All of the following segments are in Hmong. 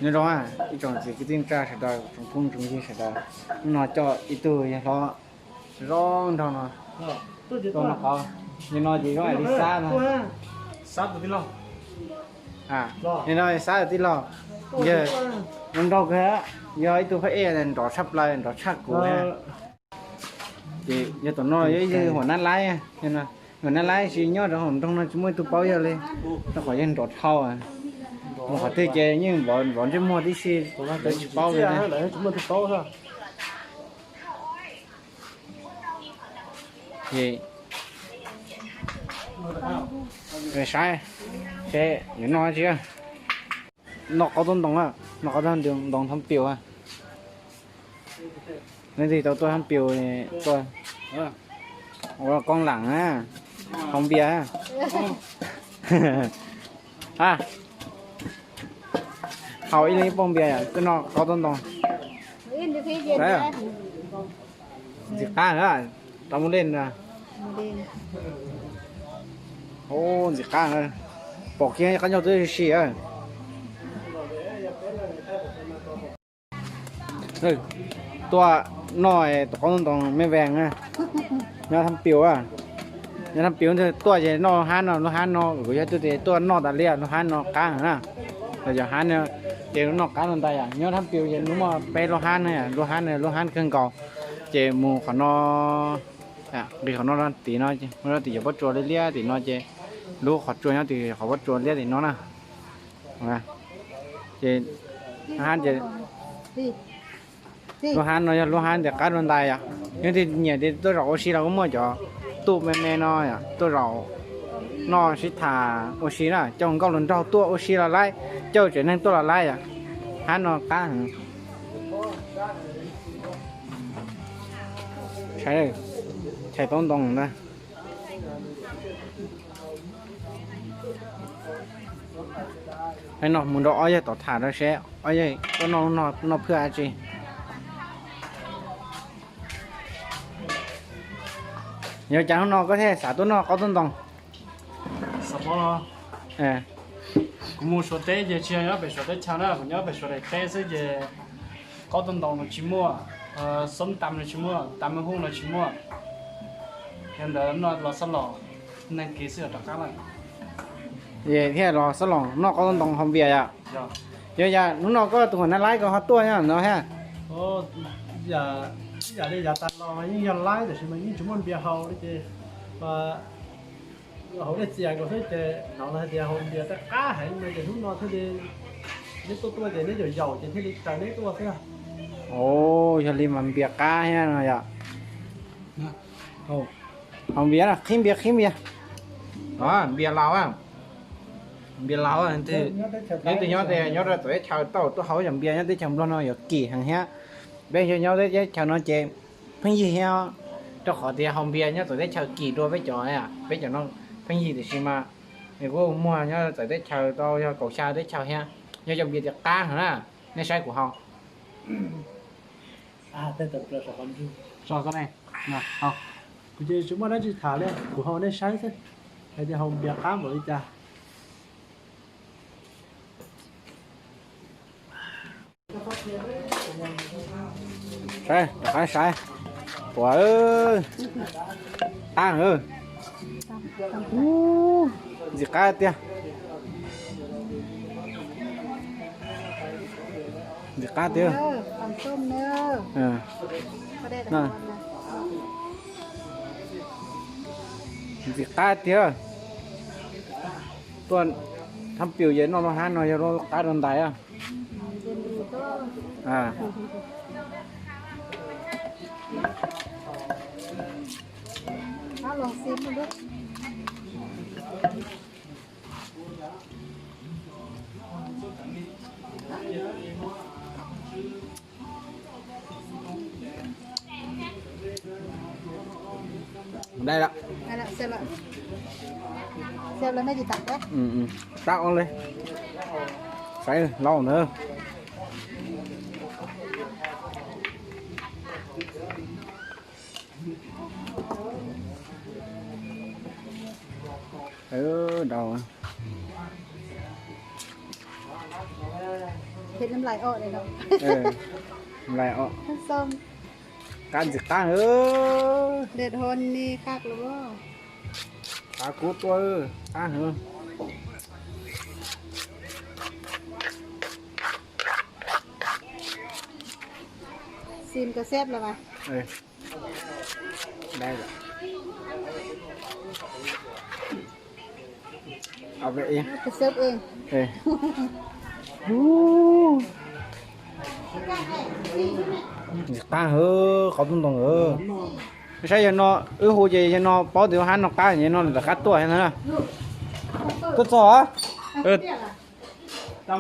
Nyob zoo ib tsoom txiv kwv tij neej tsa sawv daws, tsoom phooj tsoom ywg sawv daws, hnub no coj ib tug yawg hlob zoo nraug no tuaj noj qab. Yawg no ces zoo li Xab no. Yawg no Xab tus tij laug, yawg zoo nraug kawg, yog ib tug phab ej nrov tshaj plaws, nrov tshaj kuv. Ces yog tom no yog ib tug huam nab laib, huam nab laib tsis nyob rau hauv nroog no tsis muaj ib tug paub yog li, rau qhov yawg nrov dhau. Mus qhov twg ces yeej vov ntsej muag tib si, lawv tsis paub li. Saib seb yuav noj tsi. Noj qaub tub ntoo, noj qaub tub ntoo thab piu. Leej twg tau tuaj thab piu, tuaj ua koob lam na, haus npias. Haus ib leeg ib pob npias, tuaj noj qaub tub ntoo. Ntxim qab, tau mus dej na. Ntxim qab, pom kiag qab ncaug twb si si. Tuaj noj tus qaub tub ntoo me vees na, nyob thab piu. Nyob thab piu ntag, tuaj ces noj lub hab no, lub hab no kuv yog tug tias tuaj noj tas li, lub hab no qab na. Los yog hab no ces noj qab rau ntais yom. Nyob thab piu ces nws muaj peb lub hab na, lub hab no lub hab kawg nkaus. Ces mus qhov no, nqis qhov no rau tim no, mus rau tim cov pob tsuas liab liab tim no ces lub qhov tsua nyob tim qhov pob tsuas liab tim no na. Ces hab ces lub hab no yog lub hab ntawm qab rau ntais yom. Yog tias nyiam tias tuaj zaum ua si los kuj muaj cov tuaj me me no yom, tuaj zaum noj sib tham ua si na, coj nkauj hluas nraug tuaj ua si los laib, coj tsev neeg tuaj los laib yom. Hab no qab heev. Saib, chais taub ntoo na. Mus nrog ob yawg tom tham rau seb ob yawg tuaj noj, noj phwj dab tsi. Yog cas hnub no koj thiaj xav tuaj noj qaub tub ntoo? Kuv mus Suav teb ces tsis yog nyob pem Suav teb chaws na, kuv nyob pem Suav daim teb xwb ces qaub tub ntoo los tsis muaj, xoob tas los tsis muaj, tas me huj los tsis muaj. Yog ntawd no los xab los, neeg kev xwb los rov qab lawm. Thiaj los xab los noj qaub tub ntoo haus npias yom. Yog yam hnub no koj tus huam nab laib ko ho tuaj nyob no thiab? Ib yam li yav tas los mas yeej yog laib tab sis mas yeej tsis muaj npias haus li ces haus dej txias nkaus xwb ces hnov lawv hais tias haus npias tej qab heev no ces hnub no thiaj li neb tuaj tuaj ces neb yaum yaum ces thiaj li raws neb tuaj xwb. Yog li mas npias qab thiab no yom. Haus npias, qhib npias, qhib npias. Npias laus, npias laus, neb twb nyob, nyob rau txawv teb chaws tau tuaj haus cov npias nyob teb chaws Nplog no yuav kim heev thiab. Peb nyob teb chaws no ces pheej yig thiab, rau qhov tias haus npias nyob txawv teb chaws kim dua peb cov, peb cov no pheej yig tiam sis mas nws kuj muag nyob txawv teb chaws tau yog kaum xya teb chaws thiab. Yog cov npias tias qab heev na, nej saib kuv haus. Kuv ces tsis muaj dab tsi tham li, kuv haus nej saib xwb, hais tias haus npias qab npaum li cas. Saib, rov qab saib. Puas, qab, ntxim qab tiag. Ntxim qab tiag. Ntxim qab tiag. Tuaj thab piu ces noj lub hab no yog lub qab rau ntais. Dai lawm. Tab li, saib laus ntawd. Dau. Nplai o, qab ntxim qab heev. Qab kub tuaj, qab heev. Qab heev, qhov tub ntoo. Saib yawg no, wb hu ces yawg no paub tias lub hab no qab, yawg no rov qab tuaj na. Tuaj txog. Tam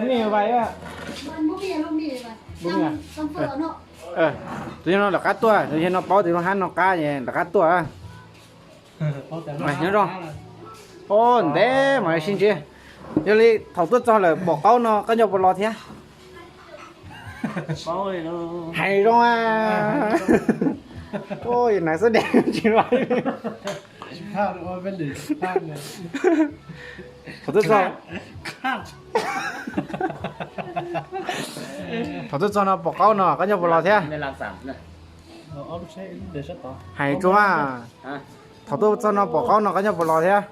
mij vais. Tus yawg no rov qab tuaj, tus yawg no paub tias lub hab no qab es rov qab tuaj. Nyob zoo. Ntev mas sib ntsib. Yog li thaum tuaj txog lawm pom qaub no koj nco puas los thiab? Hais zoo a. Nais xab des tsis los. Thaum tuaj txog, thaum tuaj txog no pom qaub no koj nco puas los thiab? Hais tsuag, thaum tuaj txog no pom qaub no koj nco puas los thiab?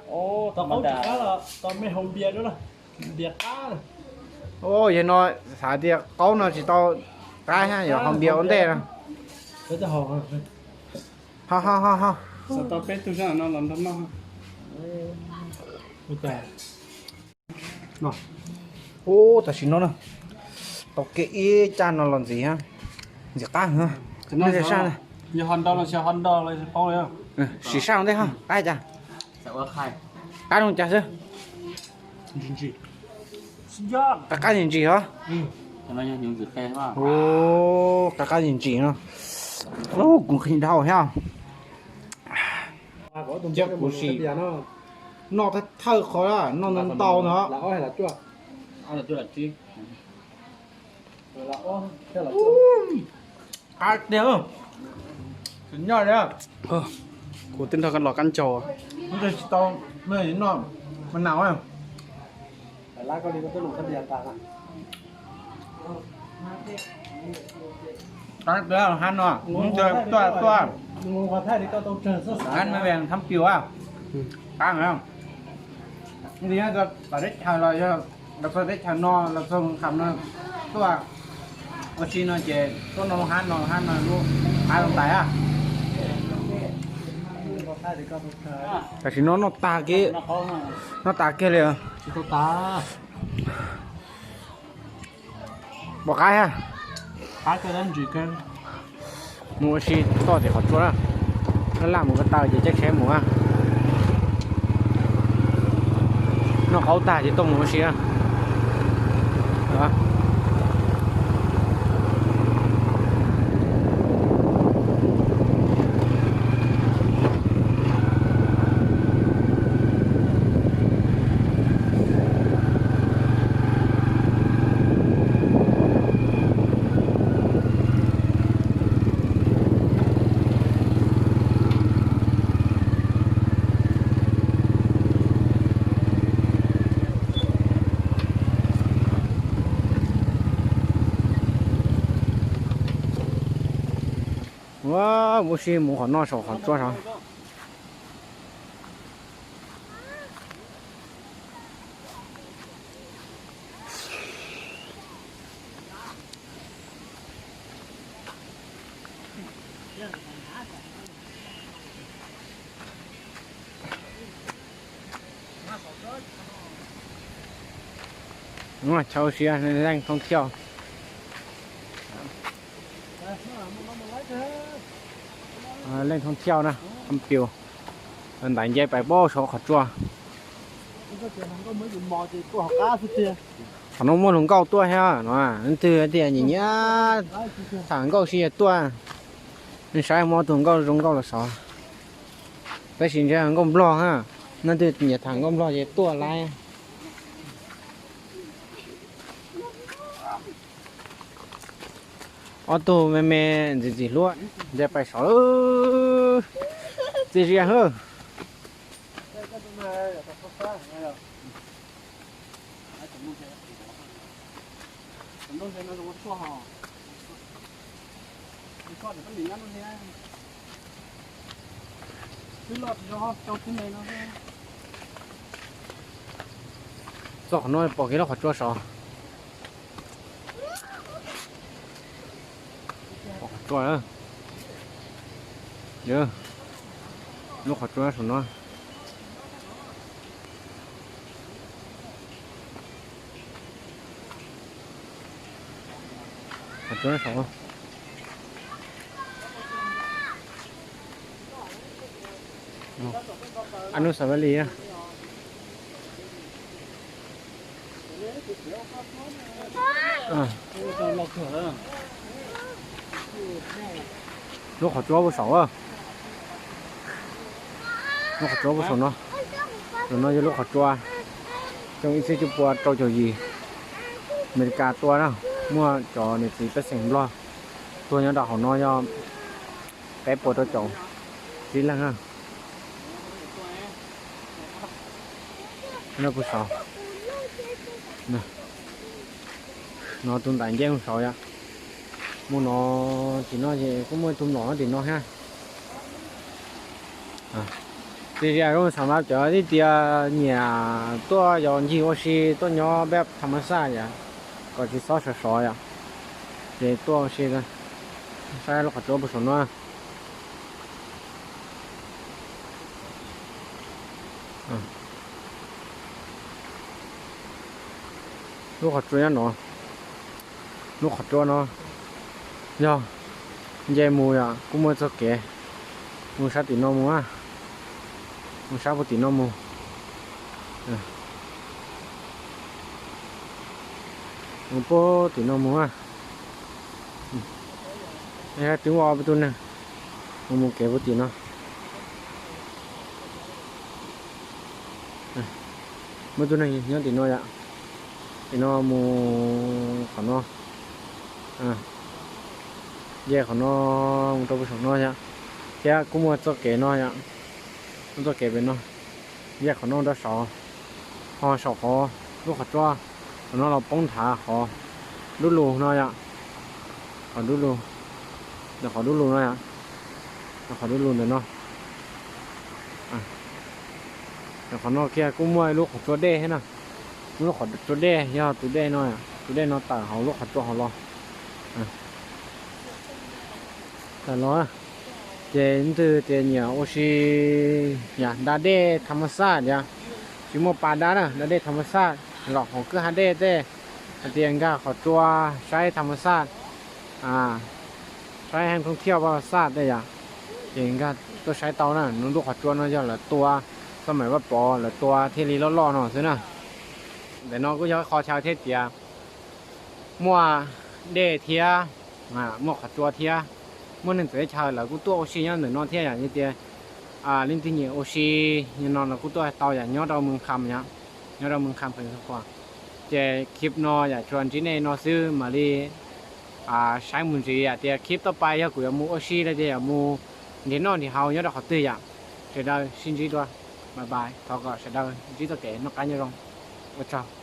Yog no xav tias qaub no tsis tau qab, yog haus npias ua ntej no. Ho ho ho ho. Ub, tam sim no na, tau kiag ib caj no los ntxiv, ntxim qab heev. Sim sab ntej ho qab cas, qab zoo cas xwb. Qab qab ntsim ntsim os. Qab qab ntsim ntsim no. Kuv nqhis dhau thiab. Kuv sim noj thawj qhov, noj ntau ntau no. Qab tiag, tus nyob li. Kuv twb nrog koj los kab ncaug, tsis tau noj mas nau. Qab tiag hab no, tuaj tuaj, hab no thab piu a, qab heev. Tom teb chaws los yog los txog teb chaws no los txog Moos Kham no tuaj ua si no ces tuaj noj hab no, hab no lub qab zoo tais a. Tam sim no noj tag kiag, noj tas kiag li. Pom qab ha. Mus ua si toj tim qhov tsua na. Laj laj mus ko taw ces caij tsheb mus a. Noj qaub tag ces tuaj mus ua si na. Ua, mus si mus qhov no saum qhov tsua saud. Chaw ua si leej thoob thiauj. Leej thoob thiauj na, thab piu. Ntaiv nce pais pab saum qhov tsua. Qhov no muaj hluas nkauj tuaj thiab no, leej twg tias nyiam nyiam tham nkauj sib yav tuaj, nej saib muaj tus nkauj zoo nkauj los sov. Tab sis ntshe nkauj nplog ha, leej twg nyiam tham nkauj nplog ces tuaj laib. Ob tug me me ntxim ntxim hlub nce pais saud lawm. Txias zias hwb. Txoj qhov no pom kev lub qhov tsua saud. Qhov tsua, lub qhov tsua saum no. Qhov tsua saud. Anub xav li. Lub qhov tsua puag saum. Lub qhov tsua puag saum no. Saum no yog lub qhov tsua xyoo ib txhiab cuaj pua rau caum yim Amelikas tua na. Muaj cov niam txiv pej xeem Nplog tuag nyob rau hauv no yog peb puas rau caum tsib leeg na. Puag saud no, tus ntais nce mus saud yom. Mus no, tim no ces kuj muaj tus mlom tim no thiab. Tiam sis zoo xav mas cov tib tias nyiam tuaj yos ncig ua si tuaj nyob peb tham mas xaj yom, kom tsis txhob sov sov yom, ces tuaj ua si. Saib lub qhov tsua puag saum no. Lub qhov tsua nyob no, lub qhov tsua no yog nce mus yom, kuj muaj txoj kev mus sab tim no mus, mus sab puag tim no mus, mus puag tim no mus. Twb ua peb tug neeg mus mus kev puag tim no. Muaj tug neeg nyob tim no yom, tim no mus qhov no, nce qhov no mus rau puag saum no yom, thiab kuj muaj txoj kev no yom, muaj txoj kev pem no, nce qhov no rau saud, ho saum qhov lub qhov tsua, qhov no los poob nthav qhov dub lug no yom, qhov dub lug, ntawm qhov dub lug no yom, ntawm qhov dub lug ntawm no. Ntawm qhov no kiag kuj muaj ib lub qhov tsua dej thiab na, muaj lub qhov tsua dej yog tus dej no, tus dej no tawm hauv lub qhov tsua hauv los. Tawm los, ces leej twg tias nyiam ua si yam da dej tham mas xaj tias, tsis muaj pas dab na, da dej tham mas xaj los hauv kwj ha dej tej, hais tias nkag qhov tsua saib tham mas xaj, saib heej thoob thiaj vaj xaj tej yom, ces nkag tuaj saib tau na. Nws lub qhov tsua no yog lawv tua, txoj mais Vaj Pov lawv tua thiaj li loj loj no xwb na. Ntawm no kuj yog qhov chaw thiab tias muaj dej thiab, muaj qhov tsua thiab, muaj neeg txawv teb chaws lawv kuj tuaj ua si nyob ntawm no thiab yom. Yog tias leej twg nyiam ua si no los kuj tuaj tau yom, nyob rau Mws Kham yom, nyob rau Mws Kham Phoos Xa Khuas. Ces clip no yom tsuas ntsib nej no xwb mam li saib mus ntxiv hais tias clip toj pais yog kuv yuav mus ua si los tias yuav mus nrhiav noj nrhiav haus nyob rau qhov twg yom. Sawv daws sib ntsib dua, bye bye, thov kom sawv daws ntsib txoj kev noj qab nyob zoo, ua tsaug.